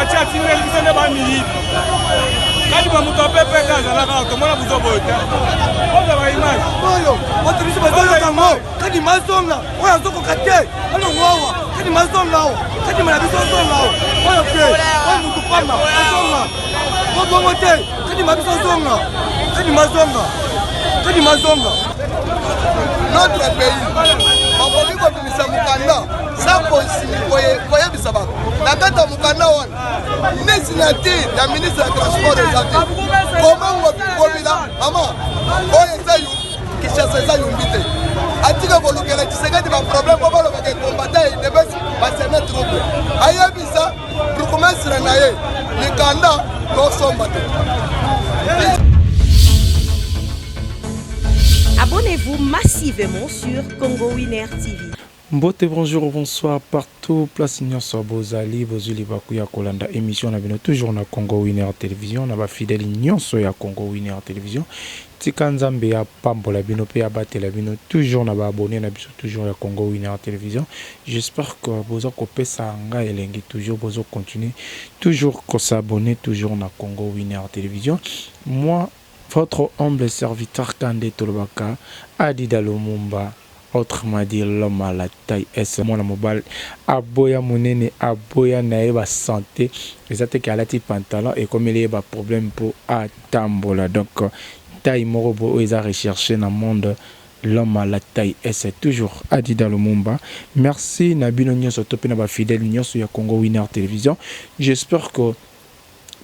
Fatshi atindeli biso nde bamiyibi. Kadima moto ya pepe te azalaka tomona buzo boye te. Oza ba image. Oyo bato biso bazoyoka ngo Kadima azonga oyo azokoka te alongwa awa Kadima azonga awa Kadima na biso azonga awa oyo te oyo motu pamba azonga po bongo te Kadima biso azonga Kadima azonga Kadima azonga. Notre pays bakoki kobimisa mokanda sans koyebisa bato na kati ya mokanda wana ni signature ya ministre ya transport eza te. Koma Ngobila mama oyo eza Kinshasa, eza yumbi te. Atika kolukela Tshisekedi baproblème mpo balobaka ekombata ya UDPS basemer trouble. Ayebisa bourgmestre na ye mikanda tosomba te. Abonnez-vous massivement sur Congo Winner TV. Mbote, bonjour, bonsoir partout place nyonso bozali, bozwi libaku ya kolanda émission na bino toujours na Congo Winner Télévision. Na bafidèle nyonso ya Congo Winner Télévision, tika Nzambe apambola bino mpe abatela bino. Toujours na baabonné na biso toujours ya Congo Winner Télévision, j'espère que boza kopesa ngai elengi toujours, bozo continuer toujours kos'abonner toujours na Congo Winner Télévision. Moi, votre humble serviteur, Kande Tolobaka Adida Lumumba, autrement dit l'homme à la taille S, mwana mobali aboya monene, aboya na ye basanté eza te ke alati pantalon ekomeli ye baproblème mpo atambola. Donc taille moko boye oyo eza recherché na monde, l'homme à la taille S, toujours Adida Lumumba. Merci na bino nyonso to mpe na bafidèle nyonso ya Congo Winner Télévision. J'espère que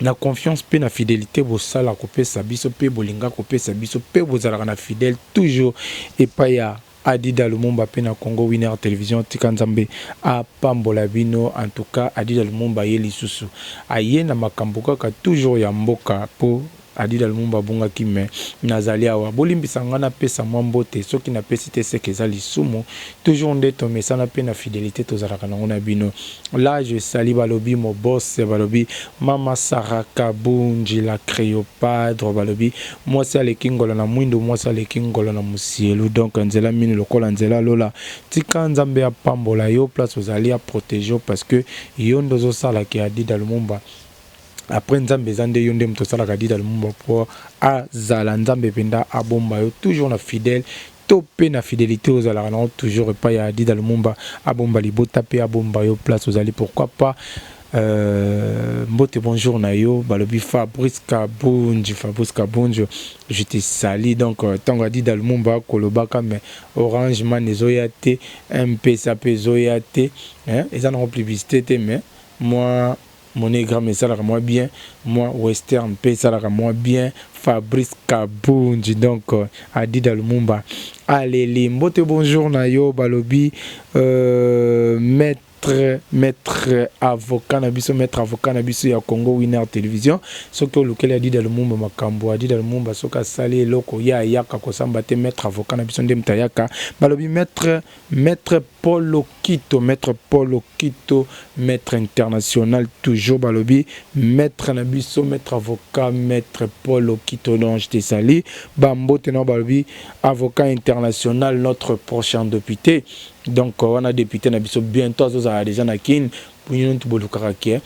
na confiance mpe na fidélité bosala kopesa biso mpe bolinga kopesa biso mpe bozalaka na fidèle toujours epai ya Adida Lumumba mpe na Congo Winner Télévision. Tika Nzambe apambola bino. En tout cas, Adida Lumumba ye lisusu aye na makambo kaka toujours ya mboka, mpo Adida Lumumba abungaki, me nazali awa. Bolimbisa nga, napesa mwa mbote. Soki napesi te, seke eza lisumu. Toujours nde tomesana mpe na fidélité tozalaka nango na bino. Là je salue, balobi mo boss, balobi mama Sara Kabunji la Créopadre, balobi mwasi aleki ngolo na mwindu, mwasi aleki ngolo na mosielu, donc nzela mini lokola nzela lola. Tika Nzambe apambola yo place ozali, aprotéger yo, parce que yo nde ozosalaka Adida Lumumba. Après Nzambe, eza nde yo nde moto osalaka Adida Lumumba mpo azala. Nzambe mpenza abomba yo toujours na fidèle to mpe na fidélité ozalaka nango toujours epai ya Adida Lumumba. Abomba libota mpe abomba yo place ozali. Pourquoi pas mbote, bonjour na yo, balobi Fabrice Kabunji. Fabrice Kabunji, je te salue. Donc ntango Adida Lumumba akolobaka, mais Orange Money ezoya te, M-Pesa mpe ezoya te, eza nango publicité te, mais moi MoneyGram esalaka mwa bien, mwa Western mpe esalaka mwa bien. Fabrice Kabunji, donc Adida Lumumba aleli. Mbote, bonjour na yo, balobi maître avocat na biso, maître avocat na biso ya Congo Winner Télévision. Soki olukeli Adida Lumumba makambo, Adida Lumumba soki asali eloko, ye ayaka kosamba te. Maître avocat na biso nde moto ayaka. Balobi maître Paul Okito, maître Paul Okito, maître international toujours, balobi maître na biso, maître avocat, maître Paul Okito. Donc je te salue, bambote na balobi avocat international, notre prochain député. Donc wana député na biso bientôt azozala déjà na Kine. Bino bolukaka ke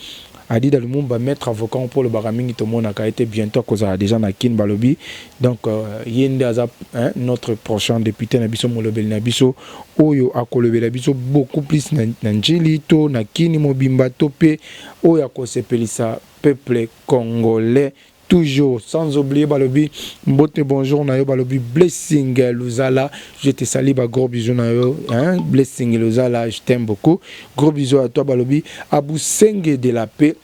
Adida Lumumba, maître avocat mpo olobaka mingi, tomonaka ete bientôt akozala déjà na Kine. Balobi donc ye nde aza, hein, notre prochain député na biso, molobeli na biso oyo akolobela biso beaucoup plus na Njili to na Kini mobimba, to mpe oyo akosepelisa peuple congolais toujours. Sans oublier, balobi mbote, bonjour na yo, balobi Blessing Luzala, je te salue, ba gros bisous na yo, hein. Blessing Luzala, je t'aime beaucoup, gros bisous à toi. Balobi Abusenge de la paix,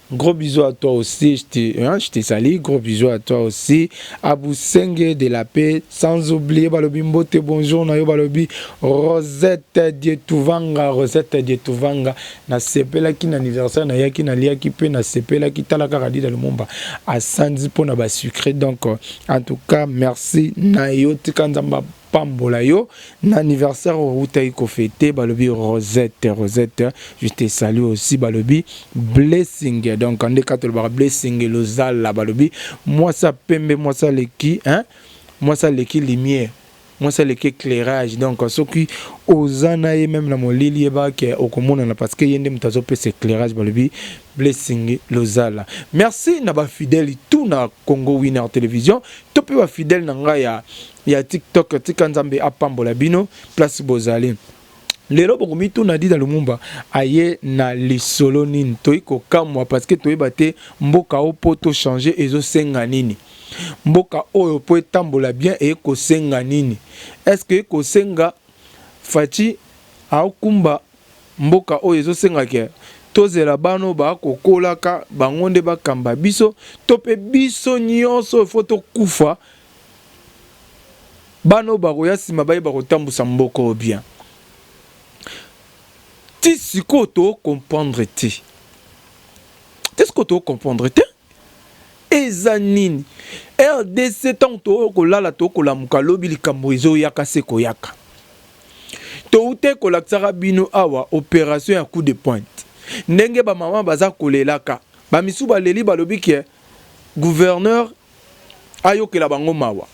gros bisous à toi aussi, hein, je te salue, gros bisous à toi aussi, Abou Senge de la paix. Sans oublier, balobi mbote, bonjour na yo, balobi Rosette Dietouvanga, Rosette Dietouvanga, na sepelaki na anniversaire na yaki, na liaki pe na sepelaki. Tala kaka Dida Lumumba asanzi mpona basucré. Donc en tout cas, merci na yo, tika Nzambe pambola yo na anniversaire outaki kofêter. Balobi Rosette, Rosette, je te salue aussi. Balobi Blessing, donc nde kaka tolobaka Blessing Lozala, balobi mwasi pembe, mwasi aleki, hein, mwasi aleki lumière. Mwasi aleki eclairage donc soki oza na ye meme na molili yeba ke okomonana parce que ye nde moto azopesa eclairage balobi Blessing Lozala. Merci na ba fidèles tout na Congo Winner Television to pe ba fidèles na ngai ya ya TikTok tika Nzambe apambola bino place bozali. Lelo bokomituna Dida Lumumba aye na lisolo nini? Toyi kokamwa parce que toyeba te mboka oyo po to changer ezosenga nini? Mboka oyo po etambola bien eye kosenga nini? Est-ce que ekosenga Fatshi aokumba mboka oyo ezosenga ke tozela bana oyo bakokolaka bango nde bakamba biso to pe biso nyonso il faut tokufa Bana oyo bakoya sima bayeba kotambusa mboka oyo bien. Ti sikoyo to comprendre te. Ti sikoyo to comprendre te. Eza nini? RDC tango to kolala to kolamuka lobi likambo ezo yaka se koyaka. Towute kolakisaka bino awa operation ya coup de pointe. Ndenge ba mama baza kolelaka. Ba misu baleli balobi ke gouverneur ayokela bango mawa.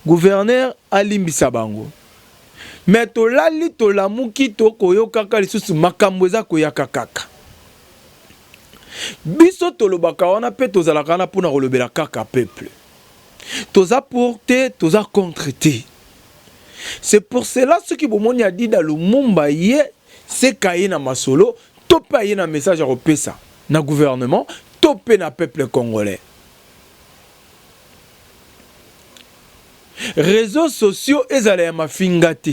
Gouverneur alimbisa bango. Mais tolali tolamuki tokoyokaka lisusu makambo eza koyaka kaka. Biso tolobaka wana pe tozalaka wana pona kolobela kaka peuple. Toza pour te, toza contre te. C'est pour cela soki bomoni Adida Lumumba ye seka ye na masolo to pe aye na message ya kopesa na gouvernement to pe na peuple congolais. Reseaux sociaux ezala ya mafinga te.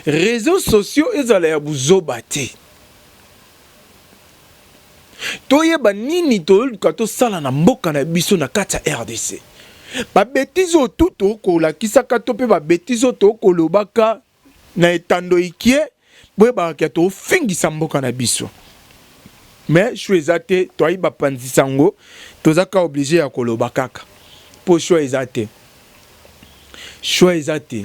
Reseaux sociaux ezala ya buzoba te. Toyeba nini toluka tosala na mboka na biso na kati ya RDC. Ba betises oyo tout tokolakisaka to pe ba betises oyo tokolobaka na etando ikie boyebaka ke tofingisa mboka na biso mais choix eza te toayi bapanzi sango toza ka oblige ya koloba kaka po choix eza te choix eza te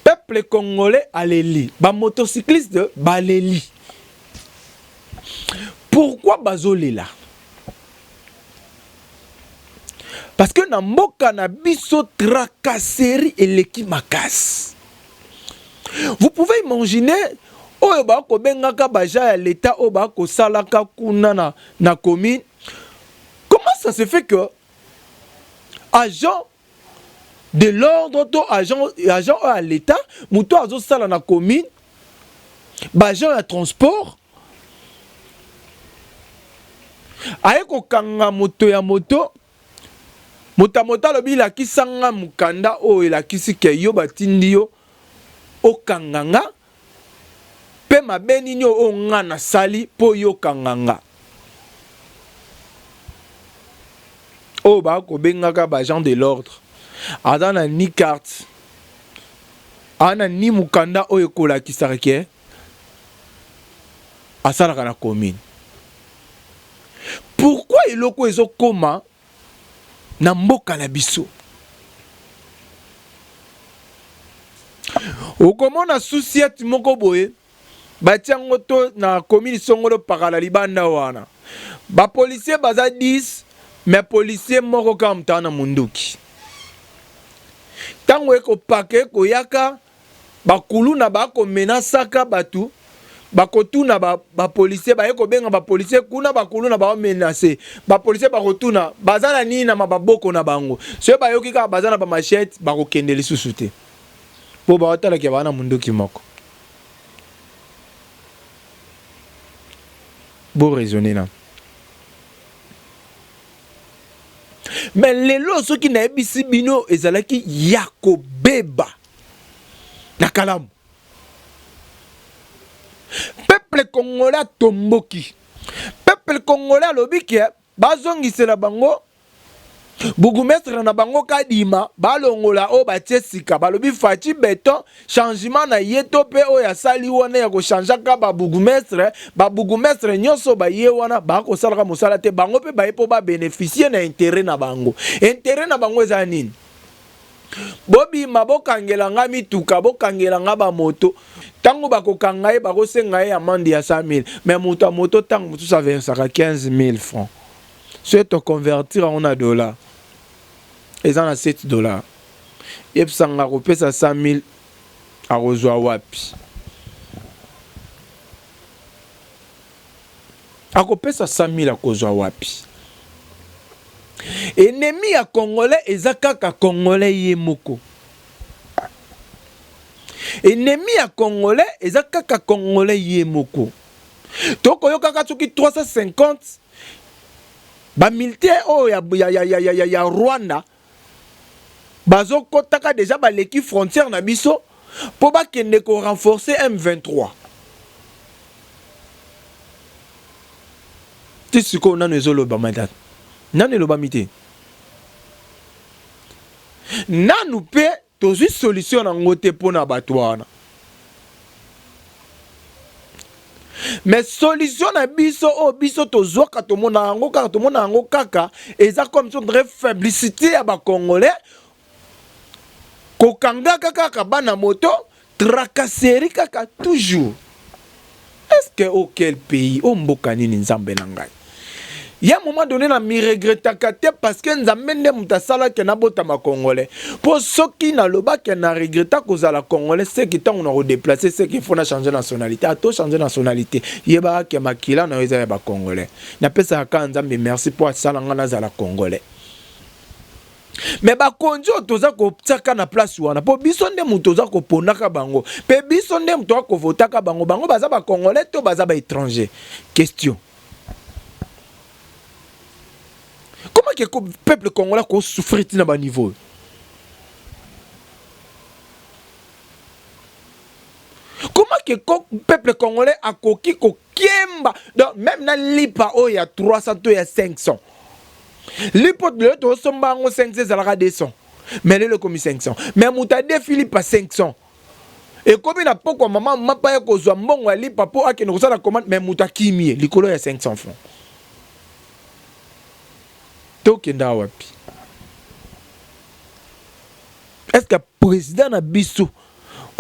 peuple congolais aleli ba motocycliste baleli pourquoi bazolela Parce que na mboka na biso tracasserie eleki makasi. Vous pouvez imaginer oyo ba kobengaka ba agents ya l'etat oyo ba kosalaka kuna na, na commune. Comment ça se fait que agent de l'ordre to agent agent oyo ya l'etat moto azosala na commune ba agent ya transport aye kokanga moto ya moto moto ya moto alobi lakisa nga mokanda oyo elakisi ke yo batindi yo okanga nga mpe mabe nini oyo nga nasali mpo yo okanga nga oyo bakobengaka ba agent de l'ordre aza na ni carte aza na ni mokanda oyo ekolakisaka ke asalaka na commune pourquoi eloko ezokoma na mboka na biso okomona susiete moko boye batia yango to na commune songolo pakala libanda wana bapolisier baza 10 mais policier moko kaka moto na munduki ntango ekopaka ekoyaka Bakuluna ba ko menasaka batu bakotuna ba ba policier baye kobenga ba policier kuna bakuluna ba menace ba policier bakotuna baza na nini na mababoko na bango soki bayoki kaka baza na ba machette bakokende lisusu te po baotalaki ba na munduki moko bo raisonner na mais lelo soki nayebisi bino ezalaki ya kobeba na kalamu peuple congolais atomboki peuple congolais alobi ke bazongisela bango bourgmestre na bango kadima balongola oyo batie sika balobi faci beton changement na ye to mpe oyo asali wana ya kochangeaka babourgmestre babourgmestre nyonso baye wana bakosalaka mosala te bango mpe baye mpo babeneficie na interet na bango interet na bango eza nini Bobima bokangela nga mituka, bokangela nga ba moto. Tango bakokanga ye bakosenga ye amende ya 100.000 mais moto ya moto tango mosusu aversaka 15.000 francs. Soki to convertir yango na dollar eza na 7 dollars. Yebisa nga akopesa 100.000 akozwa wapi? Akopesa 100.000 akozwa wapi? Ennemi ya congolais eza kaka congolais ye moko. Ennemi ya congolais eza kaka congolais ye moko. Tokoyokaka soki 350 ba militaire oyo ya, ya, ya, ya, ya, ya Rwanda bazokotaka deja baleki frontière na biso mpo bakende ko renforcer M23. Ti sikoyo nanu ezolobama te, nanu elobami te, nanu mpe tozwi solution na yango te mpo na bato wana. Mais solution na biso oyo biso tozwaka tomona yango kaka tomona yango kaka eza comme si on dirait faiblicité ya ba congolais kokangaka kaka bana moto tracasserie kaka toujours. Est-ce que oh quel pays oh mboka nini nzambe na ngai ya moment donné na mi regrettaka te parce que nzambe nde moto asalaki nabotama congolais mpo soki nalobaki na regretta kozala congolais seki ntango na kodeplace seki fo na change nationalité ato change nationalité yebaka ke makila na yo eza ya bacongolais napesaka kaka nzambe merci mpo asala ngai nazala congolais me bakonzi oyo toza kotiaka na place wana mpo biso nde moto toza koponaka bango mpe biso nde moto akovotaka bango bango baza bacongolais to baza baétranger question comment que peuple congolais akosouffrir ntina baniveau oyo comment que peuple congolais akoki kokemba donc même na lipa oyo ya 300 to ya 500 lipa lelo tosomba yango 500 ezalaka 200 mais lelo ekomi 500 mais moto adefi lipa 500 ekomi na pokwa mama mapa ya kozwa mbongo ya lipa mpo akende kosala commande mais moto akimi ye likolo ya 500 francs tokenda wapi est-ce que président na biso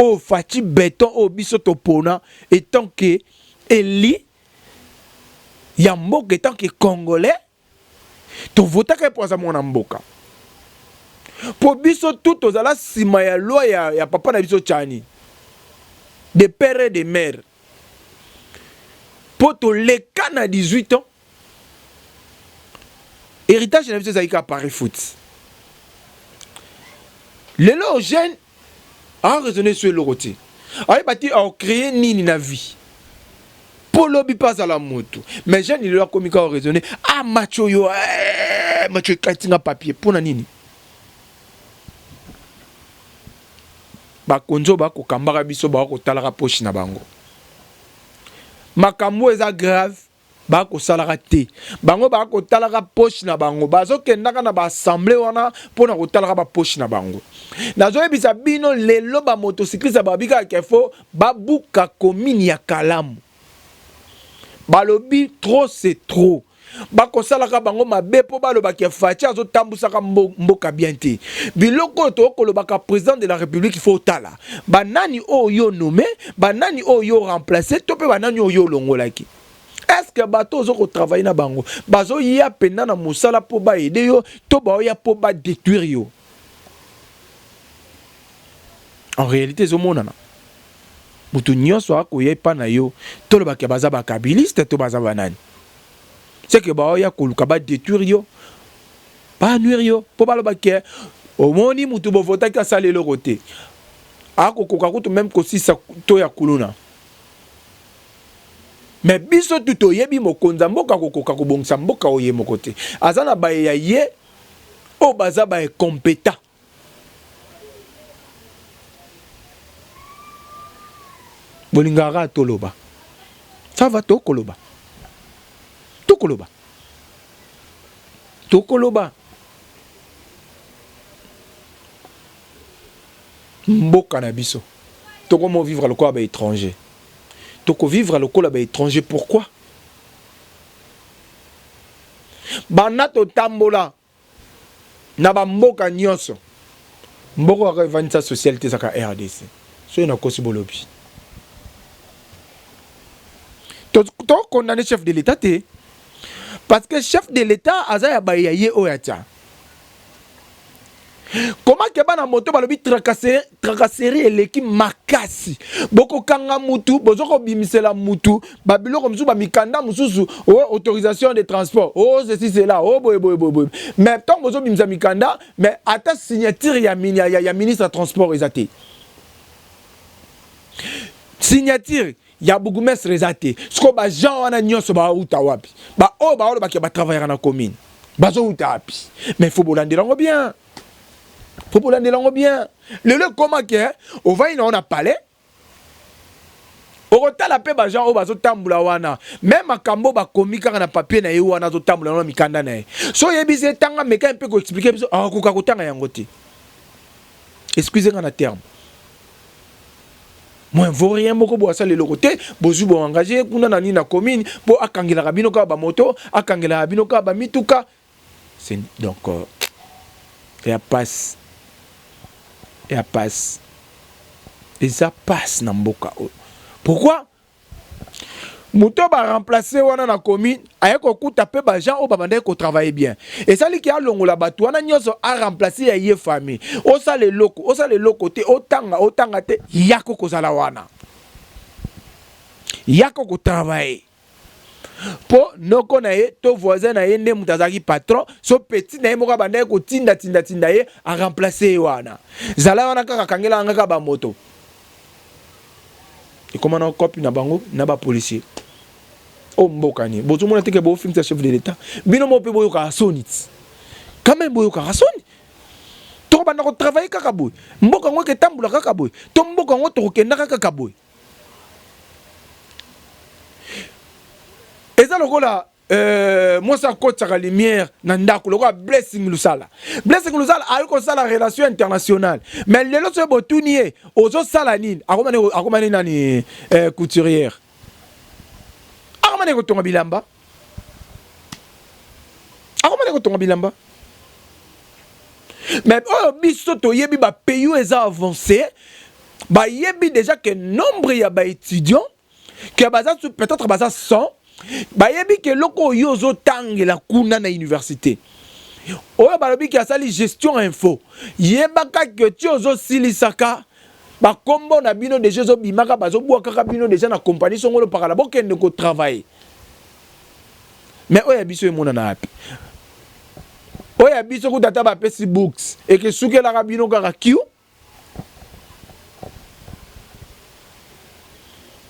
oyo Fatshi Beton oyo biso topona etant que eli ya mboka etant que congolais tovotaka ye mpo aza mwana mboka mpo biso tu tozala nsima ya loi ya, ya papa na biso Tshiani de père et de mère mpo toleka na 18 ans héritage na biso ezalaki kaka Paris foot lelo jeune araisonne so eloko te ayeba te acréer nini na vie mpo lobi mpe azala motu mais jeune lelo akomi kaka raisonne ah match oyo eh, match ekati nga papier mpo na nini bakonzi oyo bakokambaka biso bakotalaka poche na bango makambo eza grave bakosalaka te bango bakotalaka poche na bango bazokendaka na baassemblée wana mpona kotalaka bapoche na bango nazoyebisa bino lelo bamotocycliste babi kaka ke fo babuka commune ya Kalamu balobi trop c'est trop bakosalaka bango mabe mpo balobaka Fatshi azotambusaka mboka bien te biloko oyo tokolobaka président de la république faut otala banani oyo yo nommé banani oyo yo remplace to mpe banani oyo yo olongolaki est ce que bato ozo kotravaille na bango bazoya mpenza na mosala mpo baaider yo to baoya mpo badétruire yo en réalité ezomonana moto nyonso akoya epa na yo tolobaka baza bakabiliste to baza banani c'est que baoya koluka badétruire yo banuire yo mpo balobaki omoni motu bovotaki asala eloko te akokoka kutu même kosisa to ya kuluna me biso tu toyebi mokonzi ya mboka akokoka kobongisa mboka oyo ye moko te aza na baye ya ye oyo baza baincompétent bolingaka toloba ça va tokoloba tokoloba tokoloba mboka na biso tokomo vivre lokola baétranger tokovivre lokola baétranger pourquoi banda totambola na bamboka nyonso mboka kaka evandisa social te ezaka RDC soki nakosi bolobi tokondamne chef de l'état te parce que chef de l'état aza ya baye ya ye oyo atia. Comment ke bana moto balobi tracasserie eleki makasi, bokokanga mutu, bozo kobimisela mutu ba biloko mosusu, ba mikanda mosusu, oh autorisation de transport, oh ceci cela, oh boye boye boye boye. Mais ntango bozobimisa mikanda, mais ata signature ya ministre ya transport eza te, signature ya bourgmestre eza te. Sikoyo ba gens wana nyonso bauta wapi? Baoyo baolobaki batravaillaka na commune bazouta wapi? Mais faut bolandela yango bien, faut bolandela yango bien. Lelo ekoma ke ovandi nango na palais, okotala mpe bagens oyo bazotambola wana, me makambo bakomi kaka na papier na ye wana, azotambola na mikanda na ye. So oyebisi etanga, meka mpe koexpliquer biso, akoka kotanga yango te. Excuse nga na terme, moins vaut rien moko bo asala eloko te. Bozwi, bo engage kuna na nini, na commune, mpo akangelaka bino kaka bamoto, akangelaka bino kaka bamituka. Donc ya passe, ya passe, eza passe na mboka oyo. Pourquoi moto baremplace wana na commune aye kokuta mpe bagens oyo babandaki kotravaille bien, esaliki alongola bato wana nyonso, aremplace ya ye famille? Osala eloko, osala eloko te, otanga, otanga te, yako kozala wana, yako kotravaille mpo noko na ye to voisin na ye nde moto azalaki patron. So petit na ye moko abandaki kotinda tinda tinda ye, aremplace ye wana. Zala wana kaka, kangelaka kaka bamoto. Ekoma na cope na bango na bapolicier. O mboka nini? Bozomona te ke bofingisa chef de l'État? Bino moko mpe boyokaka soni ti, quand même boyokaka soni. Tokobanda kotravaille kaka boye, mboka yango eketambola kaka boye, to mboka yango tokokendaka kaka boye? Eza lokola mwasi akotisaka lumière na ndako, lokola Blessing Lusala. Blessing Lusala ayi kosala relation internationale, mais lelo soki botuni ye ozosala nini, akomani nani, couturière, akomani kotonga bilamba, akomani kotonga bilamba. Mais oyo biso toyebi, bapays oyo eza avancé bayebi déjà que nombre ya baétudiant ke baza, peut-être baza 100, bayebi ke eloko oyo ozotangela kuna na université oyo balobi ke asali gestion info, yebaka ke ti ozosilisaka, bakombo na bino déjà ezobimaka, bazobwakaka bino déjà na compagnie songolo pakala, bokende kotravaille. Mais oyo ya biso emonana wapi? Oyo ya biso kuta ata bapesi books, ekesukelaka bino kaka q.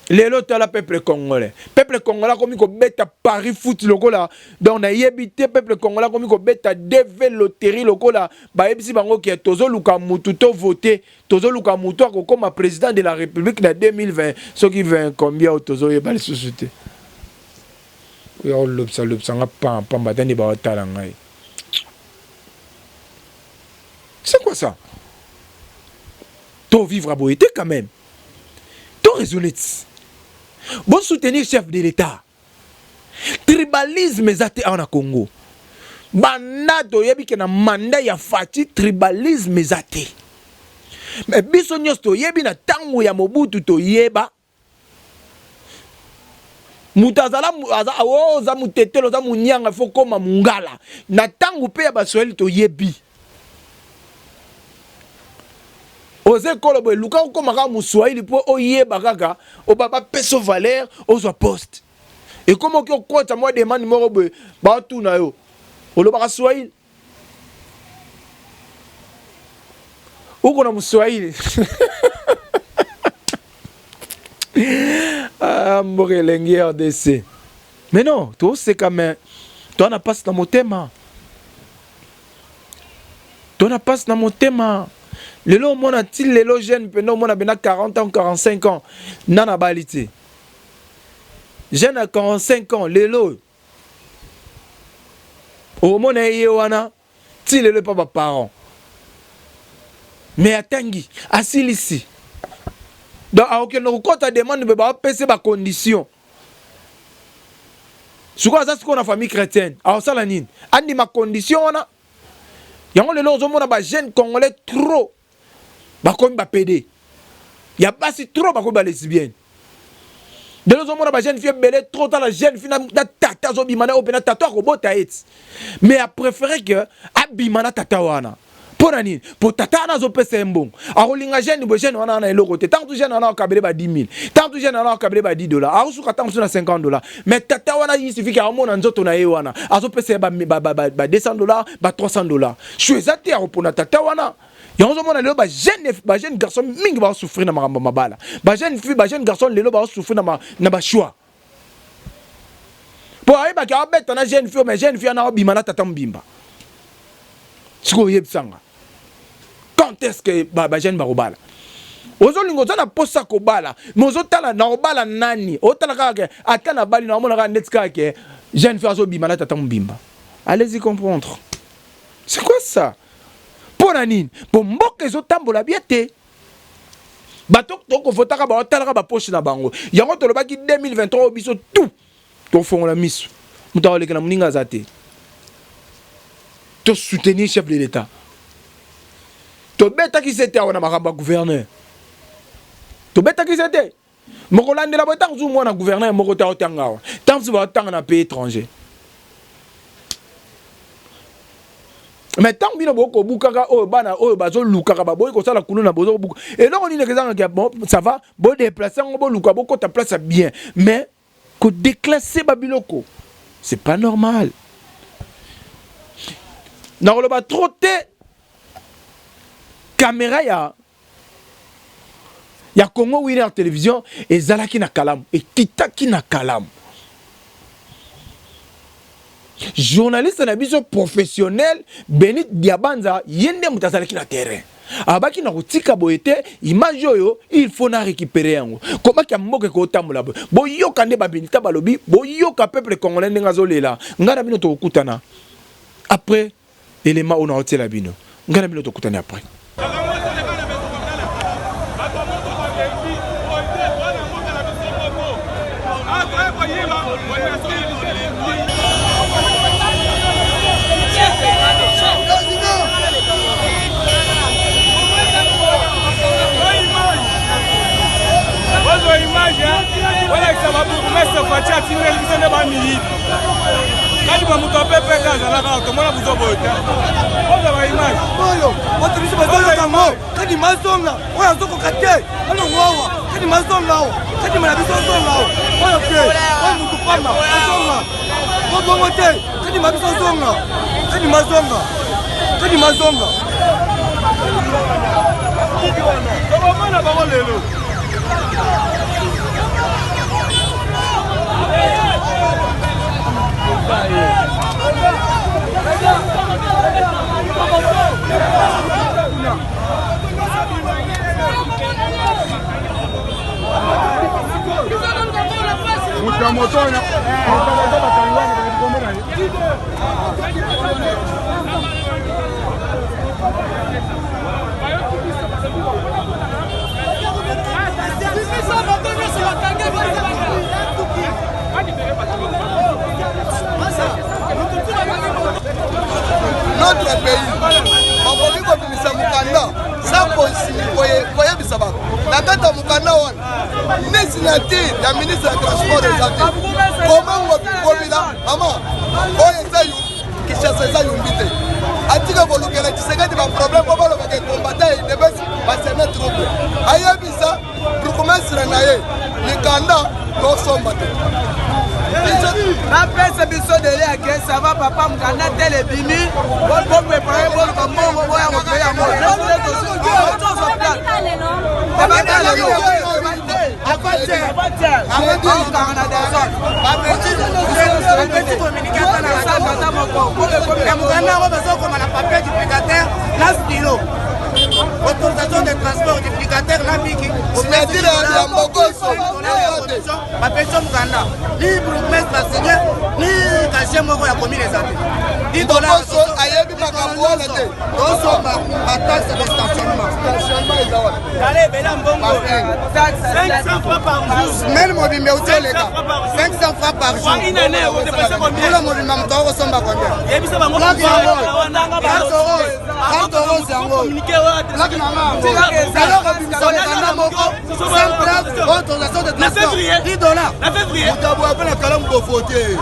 Lelo tala peuple congolais, peuple congolais akomi kobeta pari foot lokola, donc nayebi te, peuple congolais akomi kobeta DV loterie lokola bayebisi bango ke tozoluka mutu to vote, tozoluka mutu akokoma président de la République na 2020, soki 20 combien oyo tozoyeba lisusu te. Oyo olobisa lobisa nga pamba te nde baotala ngai. C'est quoi ça? To vivre boye te quand même, to raisonner ti bon soutenir chef de l'État. Tribalisme eza te awa na Congo. Banda toyebi ke na mandat ya Fatshi tribalisme eza te, mais biso nyonso toyebi na ntango ya Mobutu, toyeba moto azala aza oh, oza motetelo, oza monianga, faut koma mongala. Na ntango mpe ya Baswahili toyebi oza ekolo boye, luka okóma kaka moswahili mpo oyeba kaka bapesa valeur, ozwa poste. Ekóma oki okota mwa demande moko boye, baotuna yo olobaka swahili, uko na moswahili. Ah, mboka elengi RDC. Mais non, toseka, mais toa na mpasi na motema, to na mpasi na motema. Lelo omona ti lelo jeune mpena, omona bena 40 ans, 45 ans nana bali te. Jeune ya 45 ans lelo okomona ye wana ti lelo epa baparent, mais atangi, asilisi. Donc akokende kokɔta demande mpe baopesa bacondition. Sikoyo aza sikoyo na famille chrétienne, akosala nini? Andima condition wana? Yango lelo ozomona bajeune congolais trop bakomi bapédé ya basi, trop bakomi balesbienne. Lelo ozomona bajeune fille ebele trop. Tala jeune fille na tata azobima na oyo mpe na tata akobota ye ti, mais apréféré ke abima na tata wana. Mpo na nini? Mpo tata wana azopesa ye mbongo. Akolinga jeune boye, jeune wana na eloko te. Tango tu jeune wana akabele ba 10 000. Tango tu jeune wana akabele ba 10 dollars. Akosuka tango mosusu na 50 dollars. Mais tata wana il suffit que amona nzoto na ye wana. Azopesa ye ba, ba, ba, ba, ba 200 dollars, ba 300 dollars. Choix eza te ya kopona tata wana. Yango ozomona lelo ba jeune ba jeune garçon mingi ba souffrir na makambo mabala. Ba jeune fille, ba jeune garçon lelo ba souffrir na ma, na ba choix. Po ayebaki abeta na jeune fille mais jeune fille ana obima na tata mobimba. Sikoyo oyebisanga. Quand est-ce que ba, ba jeune bakobala? Ozolinga oza na posa kobala, mais ozotala na kobala nani? Otala kaka ke ata na bali na omona kaka ndeti kaka ke jeune fille azobima na tata mobimba. Allez-y comprendre. C'est quoi ça? Mpo na nini? Mpo mboka ezotambola bien te. Bato tokovotaka baotalaka bapoche na bango. Yango tolobaki 2023 oyo biso tout tofongola miso. Moto akoleka na moninga aza te. To soutenir chef de l'État. Tobetaki sete awa na makambo ya gouverneur. Tobetaki sete. Mokolandela boye ntango mosusu mwana gouverneur moko te aotanga awa. Ntango mosusu baotanga na pays étranger. Mais ntango bino bokobukaka oyo bana oyo bazolukaka baboyi kosala kuluna bozobuka eloko nini ekezangaka bon ça va bodeplace yango boluka bokota place ya bien mais kodéclasse babiloko c'est pas normal. Nakoloba trop te caméra ya ya Congo Winner Television ezalaki na Kalamu, ekitaki na Kalamu. Journaliste na biso professionnel Benit Diabanza ye nde moto azalaki na terrain. Abaki na kotika boye te image oyo il faut na récupérer yango. Komaki ya mboka ekotambola boye. Boyoka nde ba Benita balobi, boyoka peuple congolais ndenge azolela. Ngai na bino tokokutana après Elema oyo naotiela bino. Ngai na bino tokutani après. Bozwa image bolakisa ba bourgmestre Fatshi atindeli biso nde ba miyibi. Kadima moto ya PPK azalaka awa tomona buzo boye te. Ozwa ba image. Oyo bato biso bazoyoka yango kadima azonga oyo azokoka te alongwa awa kadima azonga awa kadima na biso azonga awa oyo te oyo motu pamba azonga po bongo te kadima biso azonga kadima azonga kadima azonga tokomona bango lelo. Moto ya moto wana bakangi wana bayebi kombo na ye. Notre pays bakoki kobimisa mokanda sans koyebisa bato na kati ya mokanda wana ni signature ya ministre ya transport eza te. Koma ngobila mama oyo eza Kinshasa eza yumbi te. Atika kolukela Tshisekedi ba problème po balobaka combattant ya UDPS baseme trouble. Ayebisa bourgmestre na ye mikanda tosomba te. Bapesa biso dele ya ke ça va papa mokanda tele ebimi boprepare boluka mbongo boya kopeya yango. Mokanda yango bazokoma na papier duplicateur na stylo autorisation de transport duplicateur na biki signature ya mbokoso bapesi yo mokanda ni bourgmestre asigne ni cachet moko ya commune eza te mbokoso ayebi makambo wana te tosomba bataxe de stationnement stationnement eza wana semaine mobimba euti oleka 500 francs par jour mbula mobimba moto akosomba combien plaque yango carte rose carte rose yango plaque na nga yango kobimisa mokanda moko sans preuve autorisation de transport 10 dollars moto aboya mpe na kalamu bovote.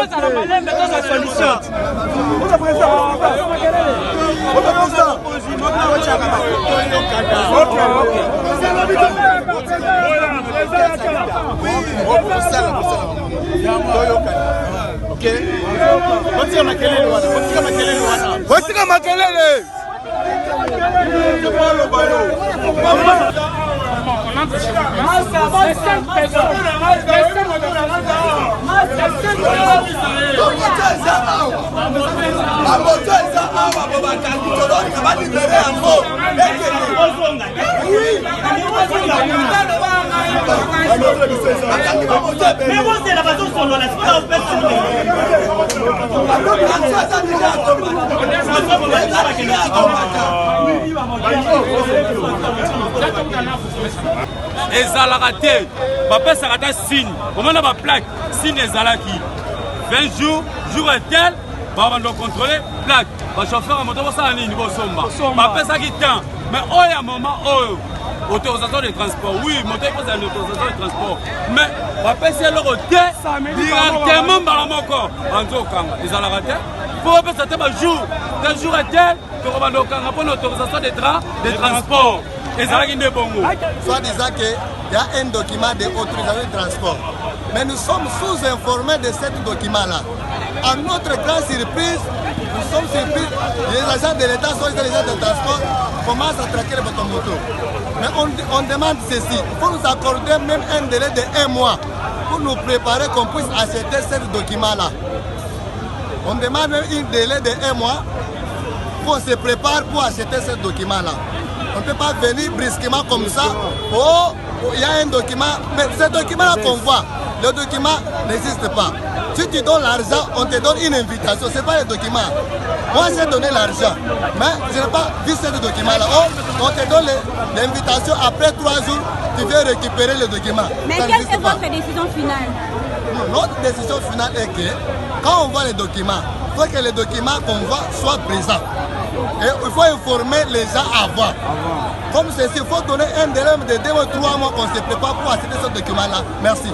Tozala malembe, tozwa solution. Botika makelele. Bamoto eza awa bo bakangi tolonga balibere yango ekende bakangi bamoto ebele Ezalaka te, bapesaka ata signe. Omona baplaque, signe ezalaki 20 jours, jour etel babanda kocontrole plaque. Bachauffeur ya moto bosala nini? Bosomba. Bapesaki temps, mais oyo ya moment oyo autorisation de transport, oui, moto ekozala na autorisation de transport, mais bapesi eloko te directement mbala moko banzi okanga. Ezalaka te mpo bapesa te bajour te, jour etel tokobanda okanga mpo na autorisation de transport. Ezalaki nde bongo. Soit disant que y a un document de autorisation de transport, mais nous sommes sous-informés de ce document-là. À notre grande surprise, nous sommes surpris, les agents de l'État, soit les agents de transport, commencent à traquer les bateaux motos. Mais on demande ceci, il faut nous accorder même un délai de 1 mois pour nous préparer qu'on puisse acheter ce document-là. On demande même un délai de 1 mois pour qu'on se prépare pour acheter ce document-là. On ne peut pas venir brusquement comme ça. Oh, il y a un document, mais ce document-là qu'on voit, le document n'existe pas. Si tu donnes l'argent, on te donne une invitation, ce n'est pas le document. Moi, j'ai donné l'argent, mais je n'ai pas vu ce document-là. Oh, on te donne l'invitation, après 3 jours, tu viens récupérer le document. Mais Ça quelle n'existe est pas. votre décision finale? Notre décision finale est que quand on voit les documents, il faut que les documents qu'on voit soient présents. Et il faut informer les gens avant. Comme ceci, il faut donner un délai de 2 ou 3 mois qu'on se prépare pour acheter ce document-là. Merci.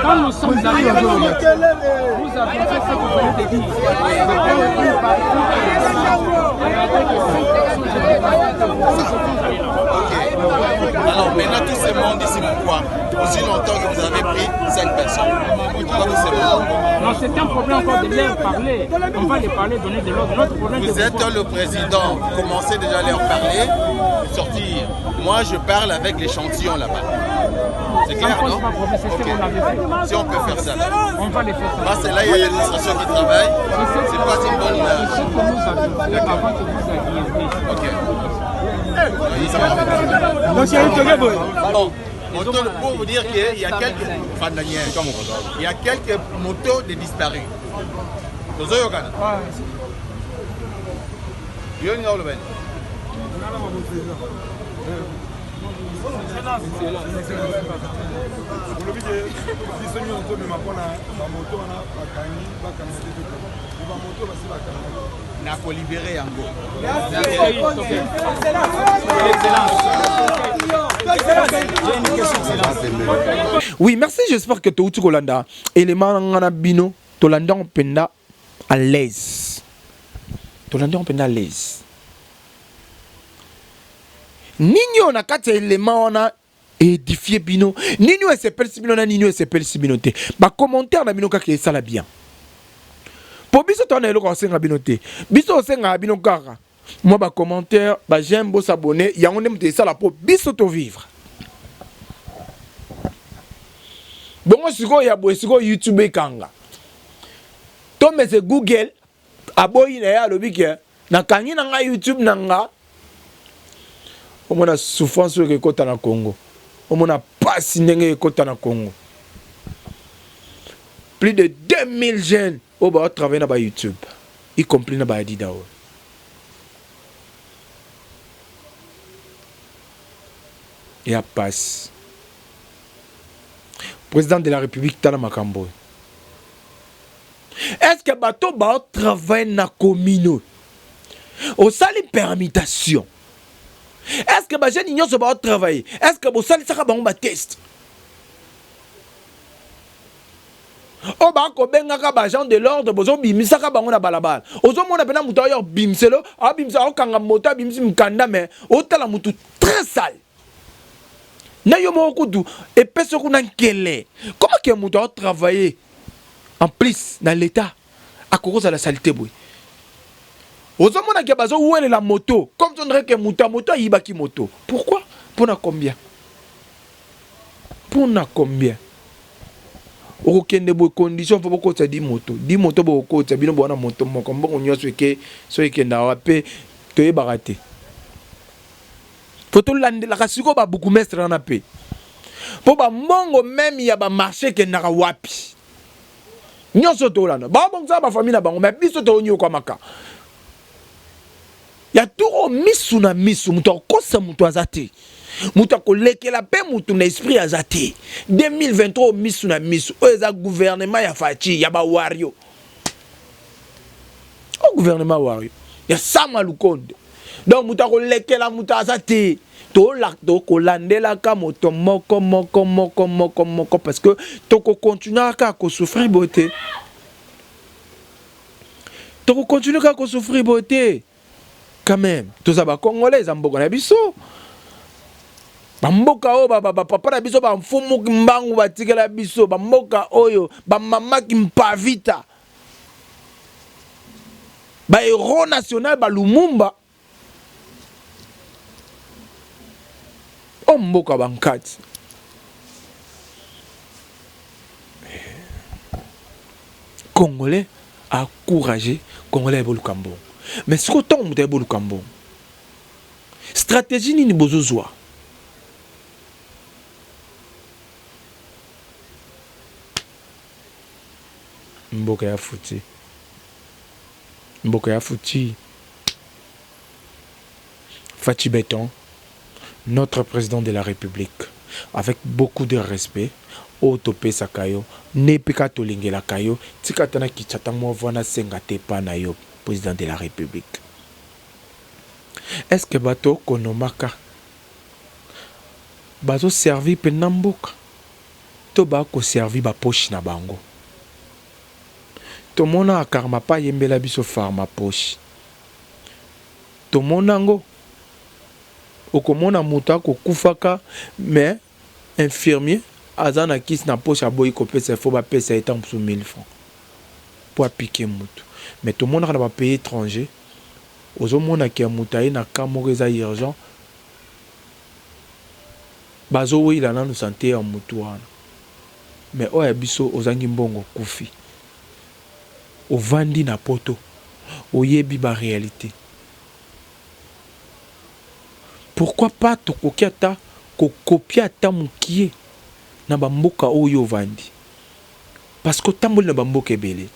Quand nous sommes arrivés, nous avons fait ce que vous venez de dire. Ok. Alors maintenant, tout ce monde ici, pourquoi? Aussi longtemps que vous avez pris 5 personnes. Pourquoi tout ce monde? Non, c'est un problème encore de leur parler. On va les parler, donner de l'ordre. Notre problème, Vous c'est êtes le président. Commencez déjà à leur parler, sortir. Moi, je parle avec l'échantillon là-bas. C'est clair, non? Ok. Si on peut faire ça. On va les faire ça. Parce que là, il y a l'administration qui travaille. C'est pas une bonne. C'est ce que nous avions fait avant que vous arriviez. Ok. Bon, moto, pour vous dire qu'il y a quelques. Il y a quelques motos de disparus. Olobi ke biso nyonso tobima mpona bamoto wana bakangi bakanga te te me bamoto basi bakangaki nakolibere yango. Oui, merci, j'espère que touti kolanda élément nga na bino tolanda mpenza à l'aise. Tolanda mpenza à l'aise. Nini oyo na kati ya élément wana édifie bino, nini oyo esepelisi bino na nini oyo esepelisi bino te? Bacommentaire na bino kaka esala bien. Po biso toza na eloko kosenga bino te. Biso osengaka bino kaka mwa bacommentaire, baj'aime, bosabonner, yango nde moto esala po biso tovivre. Bongo sikoyo ya boye, sikoyo YouTube ekanga to mese Google aboyi na ye, alobi ke nakangi na ngai YouTube na nga. Omona souffrance oyo ekota na Congo, omona pasi ndenge ekota na Congo. Plus de 2000 jeunes oyo baotravaille na ba YouTube, y compris na ba Adida oyo. Ya pasi. Président de la République, tala makambo oyo. Est-ce que bato baotravaille na commune oyo osali permutation? Est-ce que bajeune nyonso baotravaille, est-ce que bosalisaka bango batest oyo bakobengaka baagent de l'ordre? Bozobimisaka bango na balabala, ozomona mpena moto ayo abimiselo, abimisa, aokanga moto, abimisi mokanda, mais otala motu très sale na yo moko kutu epesi kuna nkele. Comment ke moto aotravaille en plus na l'état akoki kozala saleté boye? Ozomona ke bazowelela moto comme on dirait ke moto ya moto ayibaki moto. Pourquoi? Mpona combien? Mpona combien okokende boye? Condition fo bokotisa di moto, di moto bokokotisa bino bowana moto moko, mbongo nyonso eke so ekendaka wapi toyebaka te. Fo tolandelaka sikoyo babourgmestre wana mpe, mpo bambongo même ya bamarché ekendaka wapi nyonso tolanda. Babongisaka bafamille na bango, mais biso toonyokwamaka ya turo misu na misu. Moto akokosa moto aza te, moto akolekela mpe moto na esprit aza te. 2023 misu na misu, oyo eza gouvernement ya Fatshi, ya bawario, o gouvernement wario ya Sama Lukonde. Donc moto akolekela moto aza te. Tokolandelaka moto moko moko moko moko moko, parce que tokokontinue kaka kosouffrir boye te, tokokontinue kaka kosouffrir boye te. Quand même toza bacongolais, eza mboka na biso, bamboka oyo bapapa na biso bamfumu mbangu batikela biso, bamboka oyo bamamaki mpavita, bahéros national balumumba, o mboka bankati. Congolais encouragé, congolais ayeboluka mbongo, mais sikoyo ntango moto ayeboluka mbongo, stratégie nini bozozwa? Mboka ya futi, mboka ya futi. Fatshi Béton, notre président de la République, avec beaucoup de respect oyo topesaka yo, nde mpe kaka tolingelaka yo, tika ata nakitisa ata mwa voix nasenga te epa na yo, président de la République. Est ce que bato okonomaka bazoservir mpenza mboka to bakoservir bapoche na bango? Tomona Karmapa ayembela biso pharmapoche, tomona yango. Okomona moto akokufaka, mais infirmier aza na kisi na poche, aboyi kopesa, fo bapesa ye ntango mosusu 1000 francs mpo apike motu. Mais tomonaka na bapays étranger, ozomona ke moto aye na cas moko eza urgent, bazowela nanu sante ya motu wana. Mais oyo ya biso, ozangi mbongo, okufi. Ovandi na poto, oyebi baréalité. Pourquoi pas tokoki ata kokopia ata mokie na bamboka oyo ovandi, parce que otamboli na bamboka ebele.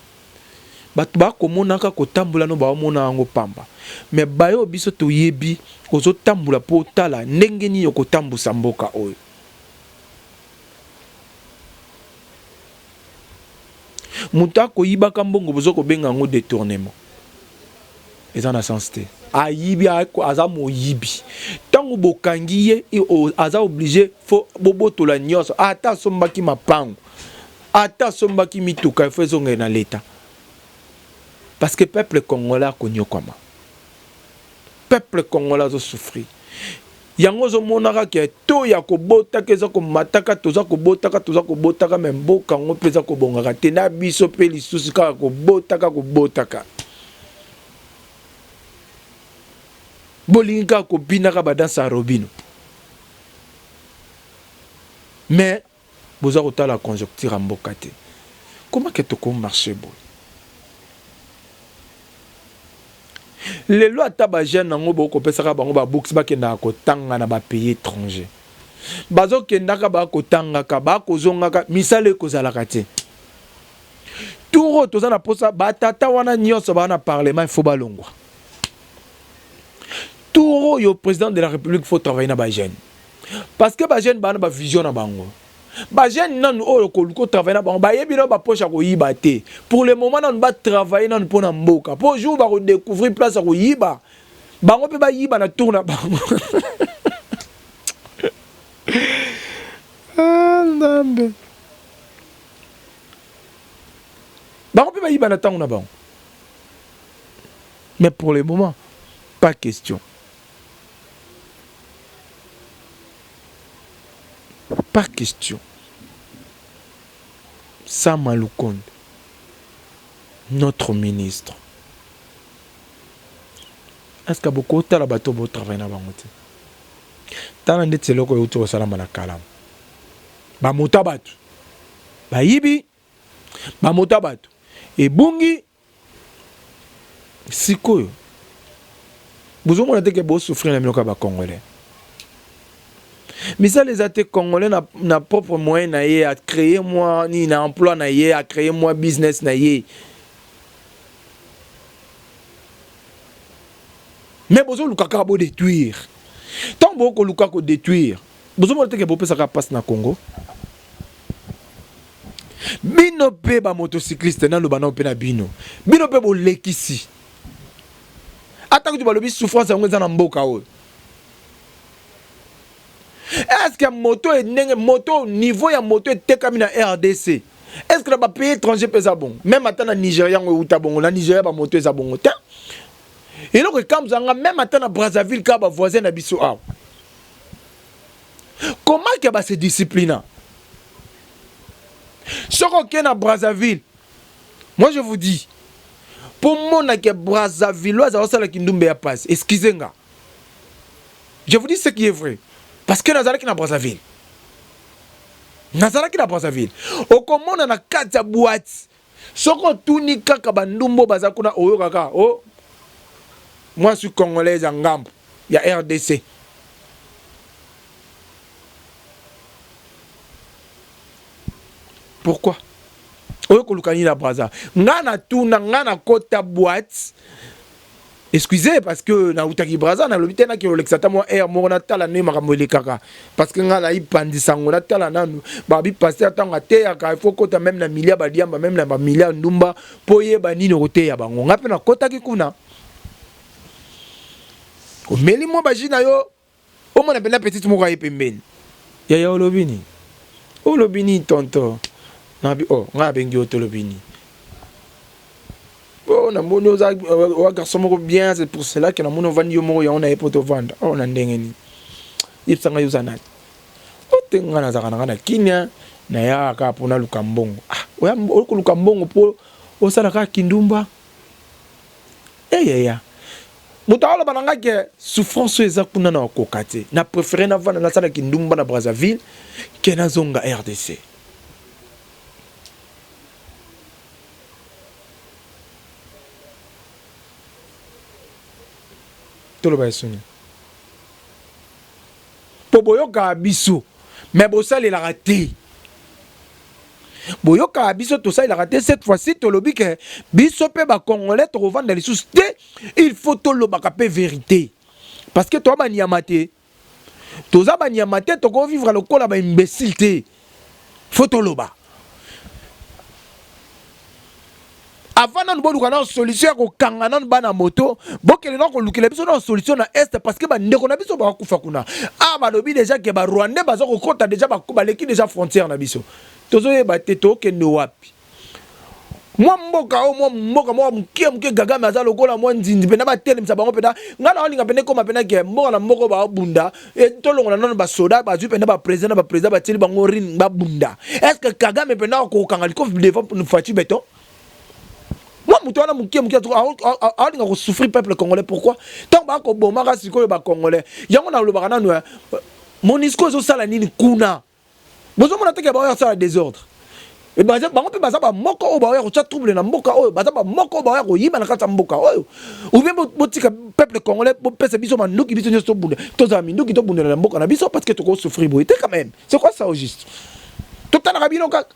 Bato bakomonaka kotambola no baomona yango pamba. Mais bayo biso toyebi ozotambola mpo otala ndenge nini okotambusa mboka oyo. Moto akoyibaka mbongo bozo kobenga yango detournement. Eza na sens te. Ayibi aza moyibi. Tango bokangi ye aza oblige faut bobotola nyonso ata asombaki mapango. Ata asombaki mituka il faut ezonga na l'etat. Parce que peuple congolais akonyokwama. Peuple congolais azo souffrir. Yango ozo monaka ke taux ya kobotaka eza komataka, toza kobotaka, toza kobotaka mais mboka yango pe eza kobongaka te na biso pe lisusu kaka kobotaka, kobotaka. Bolingi kaka kobinaka ba danse ya Robino. Mais boza kotala conjoncture ya mboka te. Comment que toko marcher boye? Lelo ata ba jeunes yango bokopesaka bango ba books bakendaka kotanga na ba pays étrangers. Bazokendaka bakotangaka, bakozongaka, misala ekozalaka te. Tour oyo toza na posa ba tata wana nyonso ba na parlement il faut balongwa. Tour oyo président de la République faut travailler na ba jeunes. Parce que ba jeunes ba na ba vision na bango. Ba jeunes nanu oyo koluka travailler na bango bayebi nanu ba poche ya koyiba te. Pour le moment nanu ba travailler nanu pona mboka. Po jour bako découvrir place ya koyiba bango pe bayiba na tour na bango. Ah Nzambe. Bango pe bayiba na tango na bango. Mais pour le moment pas question. Pas question. Sama Lukonde, notre ministre. Est-ce que bokotala bato bo travailler na bango te? Tala ndeti eloko euti kosalama na Kalamu. Bamota bato bayibi, bamota bato ebungi. Sikoyo bozomona te ke bo souffrir na bino kaka ba congolais. Misala eza te congolais na, na propre moyen na ye a créer moi nini na emploi na ye a créer moi business na ye. Mais bozoluka kaka bo détruire. Tant bokoluka ko détruire, bozomona te ke bopesaka passe na Congo. Bino pe ba motocycliste naloba nao pe na bino bino pe bolekisi ata kutu balobi souffrance yango eza na mboka oyo est ce que moto ndenge moto niveau ya moto etekami na RDC est ce que na ba pays étranger pe eza bongo meme ata na Nigeria yango euta bongo na Nigeria ba moto eza bongo te eloko ekamwisa nga meme ata na Brazzaville kaka ba voisin na biso awa Comment que ba se disciplina? Soki oke na Brazzaville, moi je vous dis, po mona que Brazzavillois aza kosala kindumba ya pasi, excusez nga. Je vous dis ce qui est vrai. Parce que nazalaki na Brazzaville. Nazalaki na Brazzaville. Okomona na kati ya boîte, soki otuni kaka ba ndumba oyo baza kuna oyokaka oh moi suis congolaise ya ngambo ya RDC. Pourquoi? Oyo koluka nini na Brazza? Nga na tuna nga na kota boîte Excusez parce que na utaki Brazza na lobi te na kolekisa ata mwa air moko natala ndenge makambo elekaka parce que nga nayi panzi sango natala nanu babi pasteur ntango ateyaka il faut kota meme na milia badiamba meme na bamilia ndumba mpo oyeba nini okoteya bango nga mpe nakotaki kuna omeli mwa baji na yo Omona pena petite moko aye pembeni. Yaya olobi nini? Olobi nini tonton? Nabi oh ngai abengi yo tolobi nini? Oh namoni oza oza garçon moko bien c'est pour cela que namoni ovandi yo moko yango naye po tovanda. Oh na ndenge nini? Yebisa ngai oza nani? Oh te ngai nazalaka na ngai na Kin nayaka kaka po naluka mbongo. Ah oya okoluka mbongo po osala kaka kindumba? Eh yaya moto aloba na nga ke souffrance oyo eza kuna na kokoka te na prefere navanda nasala kindumba na Brazzaville ke nazonga RDC. Toloba ya soni po boyokaka biso mais bosalelaka te. Boyokaka biso tosalelaka te cette fois-ci tolobi ke biso mpe bacongolais tokovanda lisusu te, il faut tolobaka mpe vérité parce que toza banyama te, toza banyama te, tokovivre lokola baimbécile te. Faut toloba avant nanu boluka nano solution ya kokanga nanu bana moto, bokende nano kolukela biso nano solution na est parce que bandeko na biso bakokufa kuna. Ah, balobi déjà ke barwandais baza kokɔta déjà, baleki déjà frontière na biso, tozoyeba te tokende wapi. Mwa mboka oyo, mwa mboka moko moke moke, Kagame aza lokola mwa nzinzi mpena, batelemisa bango mpena. Ngai na olinga mpena ekóma mpena ke mboka na mboka oyo baobunda, tolongola nano basoda, bazwi mpena baprésident na baprésident, batieli bango ring, babunda. Est ce que Kagame mpena akokanga likofi devant Fatshi Béton? Mwa moto wana moke moke aolinga kosouffrir peuple congolais. Pourquoi ntango bakobomaka sikoyo bacongolais? Yango nalobaka nanu, MONUSCO ezosala nini kuna? Bozomona teke baoya kosala désordre. Bango mpe baza bamoko oyo baoya kotya trouble na mboka oyo, baza bamoko oyo baoya koyiba na kati ya mboka oyo. Ou bien botika peuple congolais, bopesa biso manduki, biso nyonso tobunda, tozala minduki, tobundela na mboka na biso parce que tokosouffrir boye te. Quand même, c'est quoi ça au juste? Totalaka bino kaka,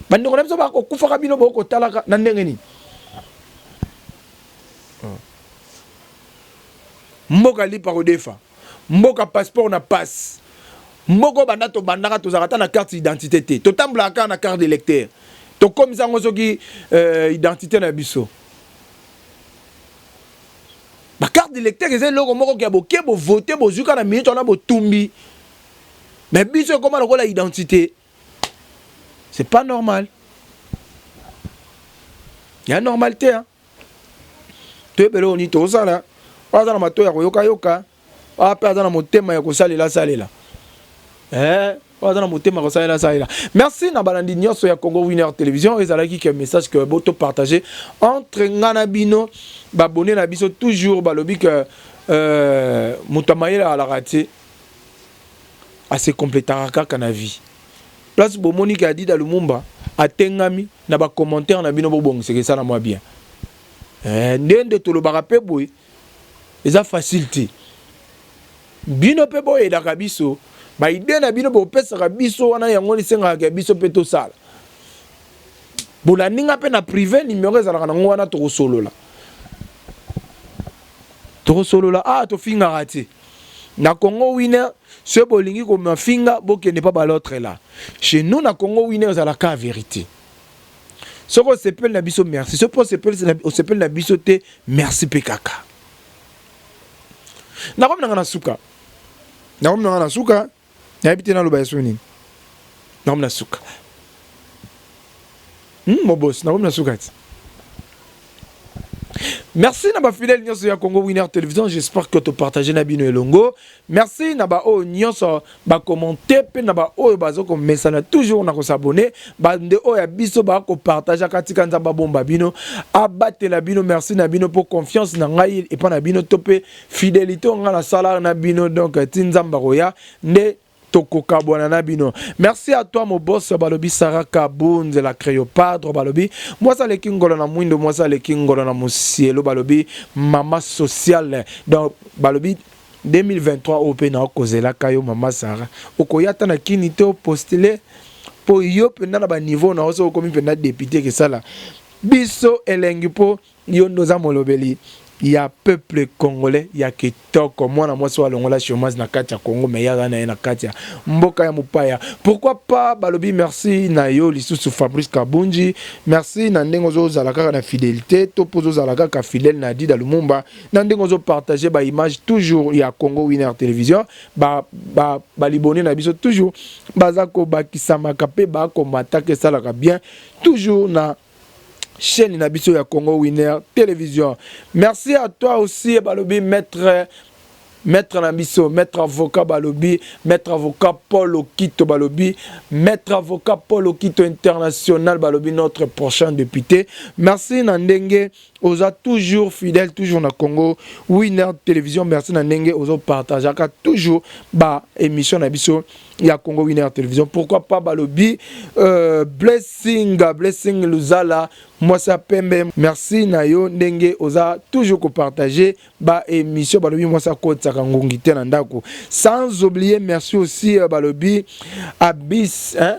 bandeko na biso bakokufaka, bino bokotalaka na ndenge nini? Mboka lipa kodefa, mboka passeport na passe, mboka oyo banda tobandaka tozalaka ata na carte d'identité te, totambolaka kaka na carte d'électeur, tokomisa yango soki identité na biso. Bacarte d'électeur eza eloko moko ya boke bovote, bozwi kaka na minute wana, botumbi. Mais biso ekoma lokola identité, c'est pas normal, ya normal te, hein? Toyebele oyo nini tozosala. Oyo aza na matoi ya koyokayoka, oyo mpe aza na motema ya kosalela salela, eh, oyo aza na motema kosalela salela. Merci na balandi nyonso ya Congo Winner Télévision. Oyo ezalaki ke message ke bo topartage entre nga na bino babone na biso. Toujours balobi ke moto ya mayele alaka te, ase complétaka kaka na vie. Place bomoni ke Adida Lumumba atengami na bacommentaire na bino, bobongisaka, esala mwa bien. Nde nde tolobaka mpe boye, eza facile te. Bino mpe boyedaka biso baidée na bino, bopesaka biso wana, yango esengaka biso mpe tosala. Bolandi nga mpe na privé, numéro ezalaka nango wana, tokosolola, tokosolola. Ah, tofingaka te na Congo Winner. Soki bolingi komafinga, bokende mpa bal'autre là. Chez nous na Congo Winner ezalaka vérité. Soki osepeli na biso, merci. Soki osepeli na biso te, merci mpe kaka. Nakomi nanga na suka, nakomi nanga na suka, nayebi te naloba yaso nini. Nakomi na suka, Mobos, nakomi na suka ti. Merci na bafidèle nyonso ya Congo Winner Télévision, j'espère que topartage na bino elongo. Merci na baoyo nyonso bakommente mpe na baoyo bazokomesana toujours na kos'abonner, bande oyo ya biso bakopartageaka. Tika Nzambe abomba bino, abatela bino. Merci na bino mpo confiance na ngai epa na bino to mpe fidélité oyo ngai nasala na bino. Donc ti Nzambe akoya nde tokokabwana na bino. Merci à toi mon boss, balobi Sara Kabunze la Créopadre, balobi mwasi aleki ngolo na mwindo, mwasi aleki ngolo na mosielo, balobi mama sociale. Donc balobi 2023 oyo mpe na okozelaka yo mama Sara, okoya ata na kini te, opostule mpo yo mpenza na baniveau na yo, soki okomi mpenza député, kesala biso elengi mpo yo nde oza molobeli ya peuple congolais ya kitoko. Mwana mwasi oyo alongola chômage na kati ya Congo, me ye aza na ye na kati ya mboka ya mopaya, pourquoi pas? Balobi merci na yo lisusu Fabrice Kabunji, merci na ndenge ozozala kaka na fidélité to mpo ozozala kaka fidèle na Adida Lumumba, na ndenge ozopartage baimage toujours ya Congo Winner Télévision. Balibone na biso toujours baza kobakisamaka mpe bakomataka, esalaka bien toujours na chaîne na biso ya Congo Winner Télévision. Merci à toi aussi, balobi maître, maître na biso, maître avocat, balobi maître avocat Paul Okito, balobi maître avocat Paul Okito international, balobi notre prochain député. Merci na ndenge oza toujours fidèle, toujours na Congo Winner Télévision. Merci na ndenge ozopartageaka toujours ba émission na biso ya Congo Winner Télévision. Pourquoi pas balobi Blessing, Blessing Luzala, mwasi ya pembe, merci na yo ndenge oza toujours kopartage ba émission, balobi mwasi akotisaka ngungi te na ndako. Sans oublier, merci aussi balobi Abis, hein?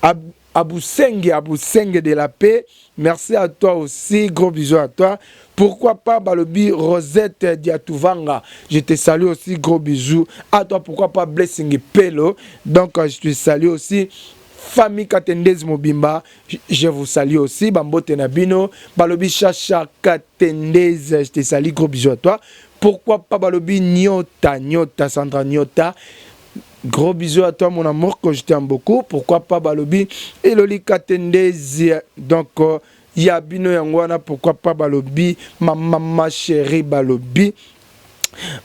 Ab Abusenge, Abusenge de la paix. Merci à toi aussi. Gros bisous à toi. Pourquoi pas Balobi Rosette Diatouvanga. Je te salue aussi. Gros bisous à toi. Pourquoi pas Blessing Pelo. Donc, je te salue aussi. Famille Katendez Mobimba, je vous salue aussi. Bambote na bino. Balobi Chacha Katendez, je te salue. Gros bisous à toi. Pourquoi pas Balobi Nyota, Nyota, Sandra Nyota. Gros bisous à toi, mon amour, que je t'aime beaucoup. Pourquoi pas Balobi Eloli Katendez. Donc, ya bino yango wana. Pourquoi pas Balobi ma mama chérie, Balobi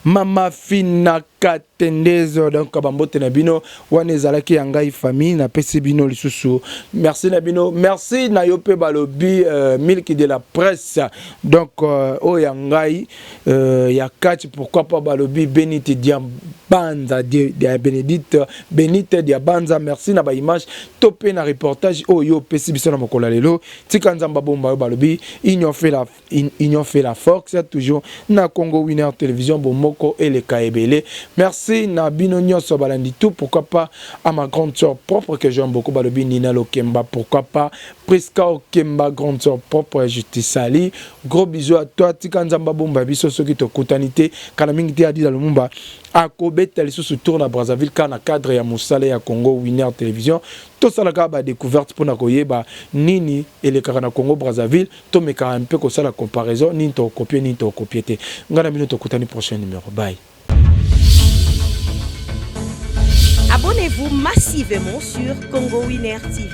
Mama Fina Katendezo. Donc bambote na bino wana ezalaki ya ngai famille. Napesi bino lisusu merci na bino, merci na yo mpe balobi Milki de la presse. Donc oyo ya ngai ya kati. Pourquoi pas balobi Benite Diabanza, Bénédicte Benite Diabanza, merci na baimage to mpe na reportage oyo opesi biso na mokolo ya lelo. Tika Nzambe abomba yo. Balobi union fait la force, toujours na Congo Winner Télévision, bomoko eleka ebele. Merci na bino nyonso balandi tout. Pourquoi pas à ma grande sœur propre que j'aime beaucoup, balobi Nina Lokemba. Pourquoi pas Priska Okemba, grande sœur propre, je te salue, gros bisous à toi. Tika Nzambe abomba biso. Soki tokutani te kala mingi te, Adida Lumumba akobeta lisusu tour na Brazzaville ka na cadre ya mosala ya Congo Winner Télévision. Tosalaka badécouverte mpona koyeba nini elekaka na Congo Brazzaville, tomekaka mpe kosala comparaison, nini tokopie, nini tokopie te. Ngai na bino tokutani prochain numéro. Bye. Abonnez-vous massivement sur Congo Winner TV.